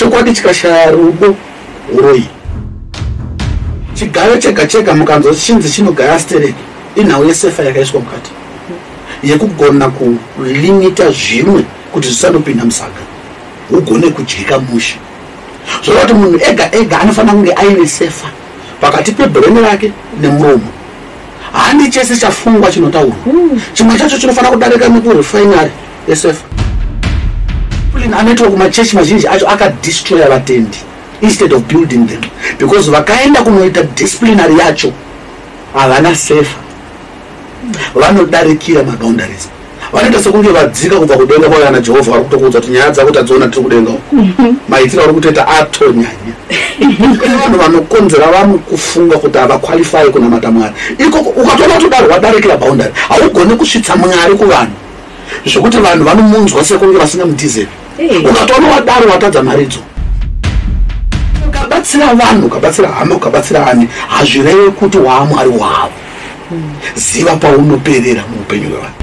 Chokwadi chikashaya rudo, uroyi. Chigayo chega chega mukanzwa chinzi chinogaya stereki, inhau yesefa yakaiswa mukati yekugona kulimita zvimwe kuti zvisanopinda musaga, ugone kudyika mushe. Zvoreva kuti munhu ega ega anofanira kunge aine sefa pakati pebrain rake nemuromo. Handi chese chafungwa chinotaurwa. Chimwe chacho chinofanira kudarika nekurefinery yesefa. Anoitwa kumachechi mazhinji acho akadestroya vatendi instead of building them, because vakaenda kunoita disciplinary yacho havana sefa, vanodarikira maboundaries, vanoita sekunge vadzika kubva kudenga kwauya naJehovha. Vari kutokuudza kuti nyaya dzako tadziona tiri kudenga uko, maitiro auri kutoita atonyanya. Vanhu vanokonzera vamwe kufunga kuti havaqualify kunamata Mwari. Ikoko ukatoona kutodaro, wadarikira boundary. Haugoni kusvitsa Mwari kuvanhu zvokuti vanhu vanomunzwa sekunge vasingamudeserve. Ukatoona wadaro, watadza maridzo. Ukabatsira vanhu, ukabatsira hama, ukabatsira ani, hazvireve kuti waamwari wavo. Ziva paunoperera muupenyu hwevanhu.